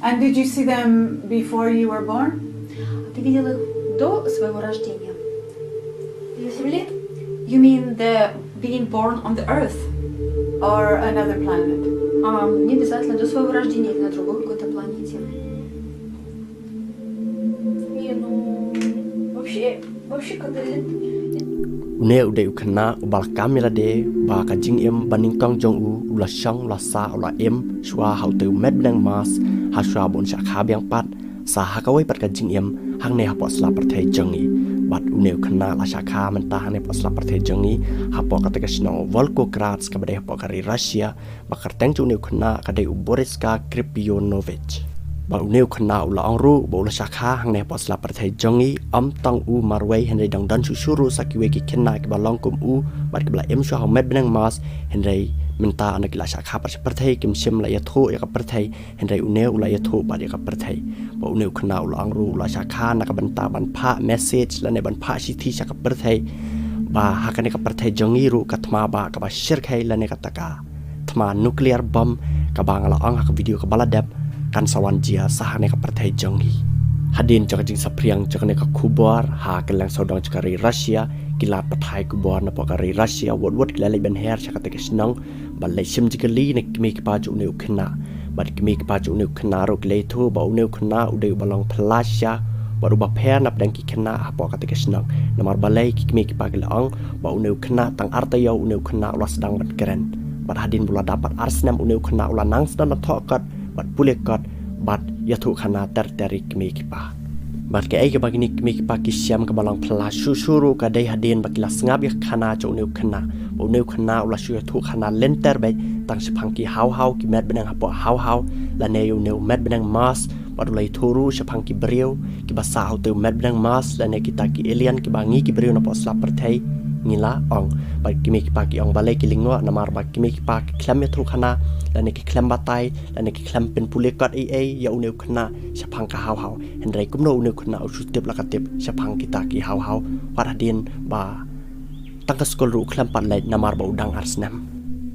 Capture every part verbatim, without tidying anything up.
And did you see them before you were born? Ты видел их до своего рождения? На Земле? You mean the being born on the earth? Or another planet? А, не обязательно до своего рождения или на другой какой-то планете. Не, ну, вообще, вообще, когда лет... Une u dei u khynnah uba la kam ïa lade ba ka jingim ba nyngkong jong u u la shong, u la sah, u la im shuwa ha utei u met bneng Mars, ha shuwa ba un shah kha biang pat sa ha kawei pat ka jingim hangne hapoh sla pyrthei jong ngi. Bad une u khynnah la shah kha mynta hangne hapoh sla pyrthei jong ngi, hapoh katei ka shnong Volgograd kaba dei hapoh ka ri Russia. Ba kyrteng jong une u khynnah ka dei u Boriska Kripionovich. Ba une u khynnah u la ong ruh ba u la shah kha hangne hapoh sla pyrthei jong ngi, ym tang u marwei hynrei dang don shuh shuh ruh sa kiwei ki khynnah kiba long kum u bad kiba la im shuwa ha u met bneng Mars, hynrei mynta ynda ki la shah kha pat sha pyrthei kim shym la ïathuh ïa ka pyrthei, hynrei une u la ïathuh bad ïa ka pyrthei. Ba une u khynnah u la ong ruh u la shah kha na ka bynta ban phah message lane ban phah shithi sha ka pyrthei ba ha kane ka pyrthei jong ngi ruh ka thma ba kaba shyrkhei lane kata ka thma nuclear bomb kaba nga la ong ha ka video kaba la dep kan sa wan jia sa hangne ka pyrthei jong ngi. Hadien jong ka jingsaphriang jong kane ka khubor ha kylleng sawdong jong ka ri Russia, ki lad pathai khubor napoh ka ri Russia wut wut ki la leit ban her sha katei ka shnong ban leit shim jingkylli na ki kmie ki kpa jong une u khynnah. Bad ki kmie ki kpa jong une u khynnah ruh ki la ïathuh ba une u khynnah u dei uba long phylla shisha bad uba pher na pdeng ki khynnah hapoh katei ka shnong. Namar balei, ki kmie ki kpa ki la ong ba une u khynnah tang ar taïew une u khynnah u la sdang ban kren. Bad hadien ba u la dap pat ar snem une u khynnah u la nang sdang ban thoh kot bad pule kot bad ïathuh khana ter ter ïa ki kmie ki kpa. Bad kaei kaba kine ki kmie ki kpa ki shem kaba long phylla shuh shuh ruh ka dei hadien ba ki la sngap ïa ka khana jong une u khynnah. Ba une u khynnah u la shu ïathuh khana lynter beit, tang shaphang ki haw haw, ki met bneng hapoh haw haw lane ïa une u met bneng Mars. Bad u la ïathuh ruh shaphang ki briew kiba sah ha utei u met bneng Mars lane kita ki alien kiba ngi ki briew napoh sla pyrthei ngi la ong. Bad ki kmie ki kpa ki ong balei ki lyngngoh, namar ba ki kmie ki kpa ki khlem ïathuh khana lane ki khlem batai lane ki khlem pynpule kot ei ei ïa une u khynnah shaphang ka haw haw. Hynrei kumno une u khynnah u shu tip la ka tip shaphang kita ki haw haw, wat hadien ba tang ka skul ruh u khlem pat leit namar ba u dang ar snem.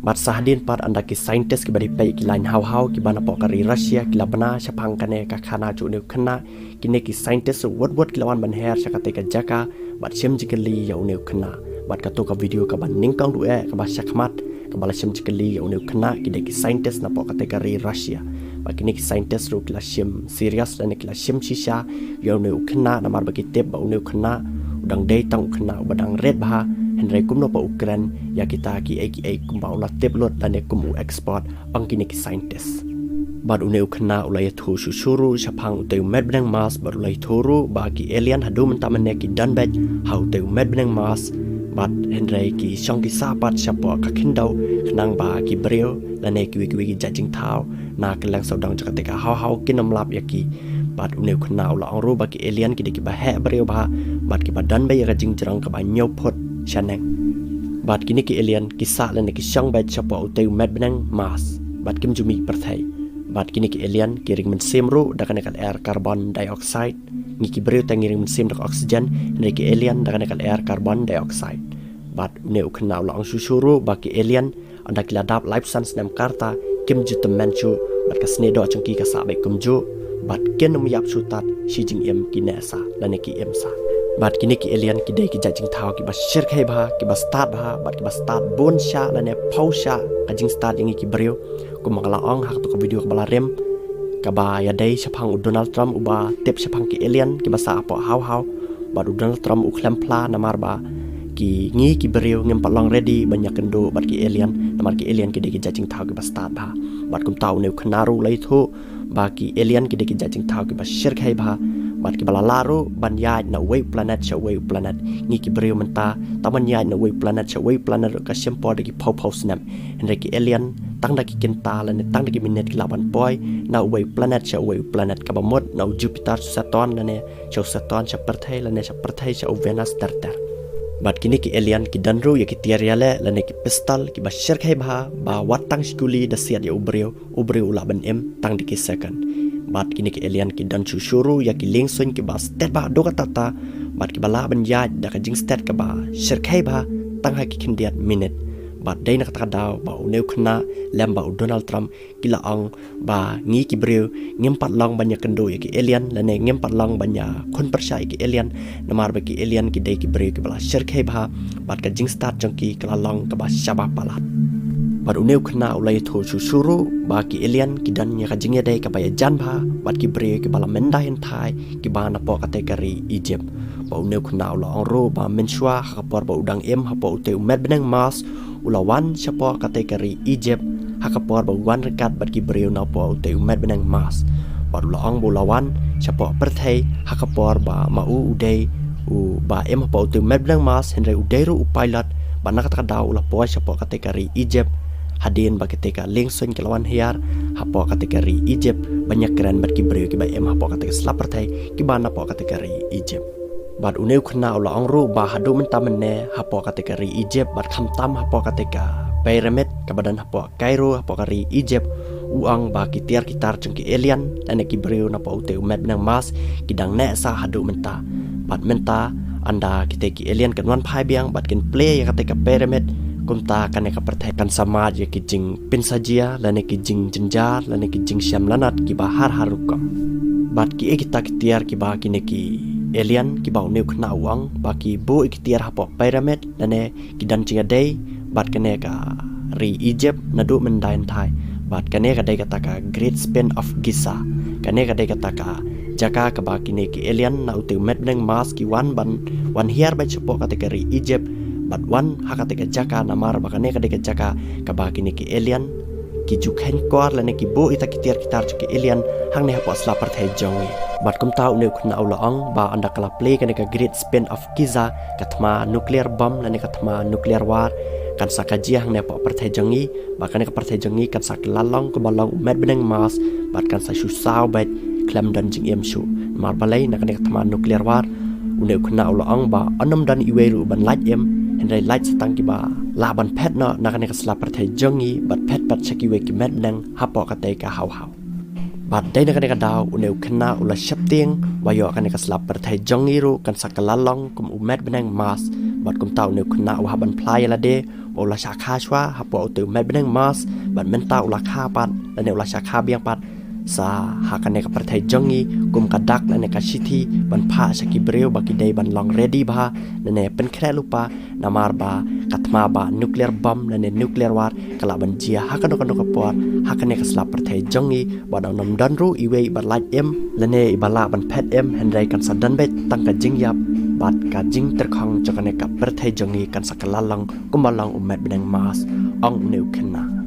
Bad sa hadien pat ynda ki scientist kiba dei peit ki lain haw haw kiba napoh ka ri Russia ki la bna shaphang kane ka khana jong une u khynnah, kine ki scientist ruh wut wut ki la wan ban her sha katei ka jaka bad shim jingkylli ïa une u khynnah. Bad kato ka video kaba nyngkong duh eh kaba shakhmat kaba la shim jingkylli ïa une u khynnah ki dei ki scientist napoh katei ka ri Russia. Bad kine ki scientist ruh ki la shim serious lane ki la shim shisha ïa une u khynnah namar ba ki tip ba une u khynnah u dang dei tang u khynnah uba dang rit bha, hynrei kumno ba u kren ïa kita kiei kiei kumba u la tip lut lane kum u expert, ong kine ki scientist. Bad une u khynnah u la ïathuh shuh shuh ruh shaphang utei u met bneng Mars bad u la ïathuh ruh ba ki alien haduh mynta mynne ki don beit ha utei u met bneng Mars. Bad hynrei ki shong ki sah pat shapoh ka khyndew khnang ba ki briew lane kiwei kiwei ki jait jingthaw na kylleng sawdong jong katei ka haw haw kin ym lap ïa ki. Bad une u khynnah u la ong ruh ba ki alien ki dei kiba heh briew bha bad kiba don beit ïa ka jingjrong kaba hynñiew phut shaneng. Bad kine ki alien ki sah lane ki shong beit shapoh utei u met bneng Mars bad kim ju mih pyrthei. Bad kine ki alien ki ring mynsiem ruh da kane ka lyer carbon dioxide. Ngi ki briew te ngi ring mynsiem da ka oxygen, hynrei ki alien da kane ka lyer carbon dioxide. Bad une u khynnah u la ong shuh shuh ruh ba ki alien ynda ki la dap laiphew san snem ka rta kim ju tymmen shuh bad ka snieh doh jong ki ka sah beit kumjuh bad kin ym ïap shuh tad shi jingim ki neh sah lane ki im sah. Bad kine ki alien ki dei ki jait jingthaw kiba shyrkhei bha, kiba stad bha bad kiba stad bun shah lane phew shah ka jingstad ïa ngi ki briew. Kumba nga la ong ha kato ka video kaba la rim kaba ïadei shaphang u Donald Trump uba tip shaphang ki alien kiba sah hapoh haw haw. Bad u Donald Trump u khlem phla namar ba ki ngi ki briew ngim pat long ready ban ïakynduh bad ki alien namar ki alien ki dei ki jait jingthaw kiba stad bha. Bad kumta une u khynnah ruh u la ïathuh ba ki alien ki dei ki jait jingthaw kiba shyrkhei bha bad kiba la lah ruh ban ïaid na uwei u planet sha uwei u planet. Ngi ki briew mynta tang ban ïaid na uwei u planet sha uwei u planet ruh ka shim por da ki phew phew snem. Hynrei ki alien tang da ki kynta lane tang da ki minit ki lah ban poi na uwei u planet sha uwei u planet, kaba mut na u Jupiter sha u Saturn lane sha u Saturn sha pyrthei lane sha pyrthei sha u Venus ter ter. Bad kine ki alien ki don ruh ïa ki tiar ïaleh lane ki pistol kiba shyrkhei bha ba wat tang shi kuli da siat ïa u briew, u briew u lah ban im tang da ki second. Bad kine ki alien ki don shuh shuh ruh ïa ki liengsuiñ kiba stet bha haduh katta katta bad kiba lah ban ïaid da ka jingstet kaba shyrkhei bha tang ha ki khyndiat minit. Bad dei na kata ka daw ba une u khynnah lem bad u Donald Trump ki la ong ba ngi ki briew ngim pat long ban ïakynduh ïa ki alien lane ngim pat long ban ïakhun pyrshah ïa ki alien, namar ba ki alien ki dei ki briew kiba la shyrkhei bha bad ka jingstad jong ki ka la long kaba shaba palat. Bad une u khynnah u la ïathuh shuh shuh ruh ba ki alien ki don ïa ka jingïadei kaba ïajan bha bad ki briew kiba la myndai hynthai kiba napoh katei ka ri Egypt. Bad une u khynnah u la ong ruh ba mynshuwa ha ka por ba u dang im hapoh utei u met bneng Mars, u la wan shapoh katei ka ri Egypt ha ka por ba u wan ryngkat bad ki briew napoh utei u met bneng Mars. Bad u la ong ba u la wan shapoh pyrthei ha ka por ba ma u u dei uba im hapoh utei u met bneng Mars, hynrei u dei ruh u pilot. Bad na kata ka daw u la poi shapoh katei ka ri Egypt hadien ba katei ka lieng suiñ ka la wan hiar hapoh katei ka ri Egypt ban ïakren bad ki briew kiba im hapoh katei ka sla pyrthei kiba napoh katei ka ri Egypt. Bad une u khynnah u la ong ruh ba haduh mynta mynne hapoh katei ka ri Egypt bad khamtam hapoh katei ka pyramid kaba don hapoh Cairo hapoh ka ri Egypt, u ong ba ki tiar ki tar jong ki alien lane ki briew napoh utei u met bneng Mars ki dang neh sah haduh mynta. Bad mynta ynda kitei ki alien kin wan phai biang bad kin plie ïa katei ka pyramid, kumta kane ka pyrthei kan sa mad ïa ki jingpynsajia lane ki jingjynjar lane ki jingshem lanat kiba har har rukom. Bad kiei kita ki tiar kiba kine ki alien kiba une u khynnah u ong ba ki buh ïa ki tiar hapoh pyramid lane ki don jingïadei bad kane ka ri Egypt naduh mynda hynthai. Bad kane ka dei kata ka Great Spin of Giza. Kane ka dei kata ka jaka kaba kine ki alien na utei u met bneng Mars ki wan ban wan hiar beit shapoh katei ka ri Egypt bad wan ha katei ka jaka, namar ba kane ka dei ka jaka kaba kine ki alien ki ju kheiñ kor lane ki buh ïa kita ki tiar ki tar jong ki alien hangne hapoh sla pyrthei jong ngi. Bad kumta une u khynnah u la ong ba ynda ka la plie kane ka Great Spin of Giza, ka thma nuclear bomb lane ka thma nuclear war kan sa kajia hangne hapoh pyrthei jong ngi. Bad kane ka pyrthei jong ngi kan sa kylla long kumba long u met bneng Mars bad kan sa shu saw beit khlem don jingim shuh. Namar balei? Na kane ka thma nuclear war une u khynnah u la ong ba ynnym don iwei ruh ban lait im, hynrei lait sa tang kiba lah ban phet noh na kane ka sla pyrthei jong ngi bad phet pat sha kiwei ki met bneng hapoh katei ka haw haw. Bad dei na kane ka daw une u khynnah u la sheptieng ba ïoh kane ka sla pyrthei jong ngi ruh kan sa kylla long kum u met bneng Mars. Bad kumta une u khynnah u hap ban phla ïa lade ba u la shah kha shuwa hapoh utei u met bneng Mars bad mynta u la kha pat lane u la shah kha biang pat sa ha kane ka pyrthei jong ngi kum ka dak lane ka shithi ban phah sha ki briew ba ki dei ban long ready bha lane pynkhreh lypa, namar ba ka thma ba nuclear bomb lane nuclear war ka lah ban jia ha kano kano ka por ha kane ka sla pyrthei jong ngi. Bad ynnym don ruh iwei iba lait im lane iba lah ban phet im, hynrei kan sa don beit tang ka jingïap bad ka jingtyrkhong jong kane ka pyrthei jong ngi kan sa kylla long kumba long u met bneng Mars, ong une u khynnah.